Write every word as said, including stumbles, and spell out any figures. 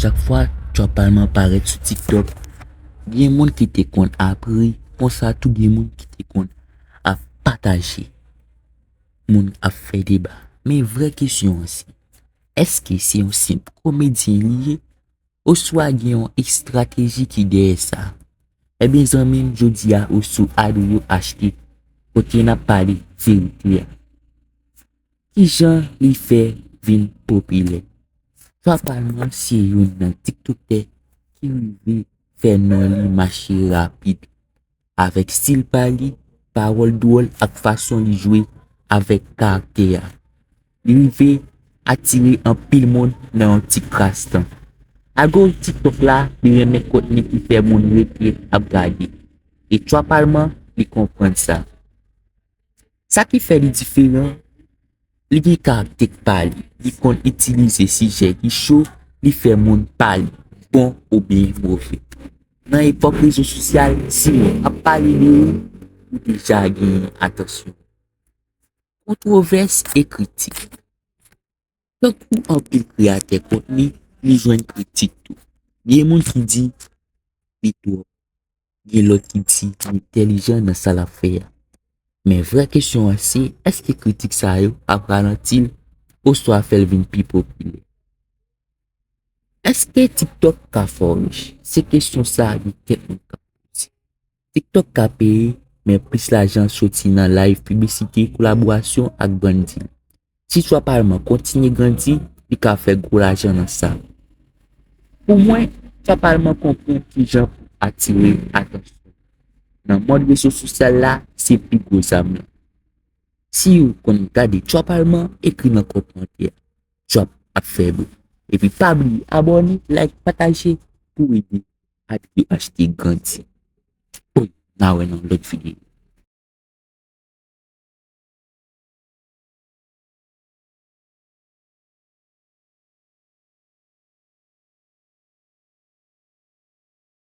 Chak fwa Twa Palman parèt sou TikTok, gen moun ki te konn ap ri, konsa tou gen moun ki te konn ap pataje. Moun ap fè deba. Men vrè kesyon an se, èske se yon senp komedyen li ye? Oswa gen yon estrateji ki dèyè sa? Ebyen zanmi m, jodi a ou sou Adrio H T, kote n ap pale verite a. Kijan li fè vin popilè? Twa Palman se youn nan TikToker ki rive fè non li mache rapid. Avèk stil pa li, pawòl dwòl ak fason li jwe avèk karaktè a, li rive atire anpil moun nan yon ti kras tan. Algoritm TikTok la, li renmen kontni ki fè moun rete ap gade. E Twa Palman, li konprann sa. Sa ki fè li diferan, li gen karaktè pa li. Li konn itilize sijè ki cho, li fè moun pale, bon oubyen move. Nan epòk rezo sosyal, si moun ap pale de ou, ou deja genyen atansyon. Kontwovès e kritik. Tankou anpil kreyatè kontni, li jwenn kritik tou. Gen moun ki di li twòp. Gen lòt ki di li entèlijan nan sa l ap fè a. Men vrè kesyon an se, èske kritik sa yo ap ralanti l oswa fè l vin pi popilè? Èske TikTok ka fè w rich? Se kesyon sa a gen kèk moun k ap poze. TikTok ka peye, men plis lajan soti nan live, piblisite, kolaborasyon ak brand deal. Si Twa Palman kontinye grandi, li ka fè gwo lajan nan sa. Pou mwen, Twa Palman konprann kijan pou atire atansyon. Nan mond rezo sosyal la, se pi gwo zam lan. Si w konn gade Twa Palman, ekri nan kòmantè. Twa ap fè bri. Epi pa bliye abòne, like, pataje pou ede Adrio H T grandi. Oy, n a wè nan lòt videyo.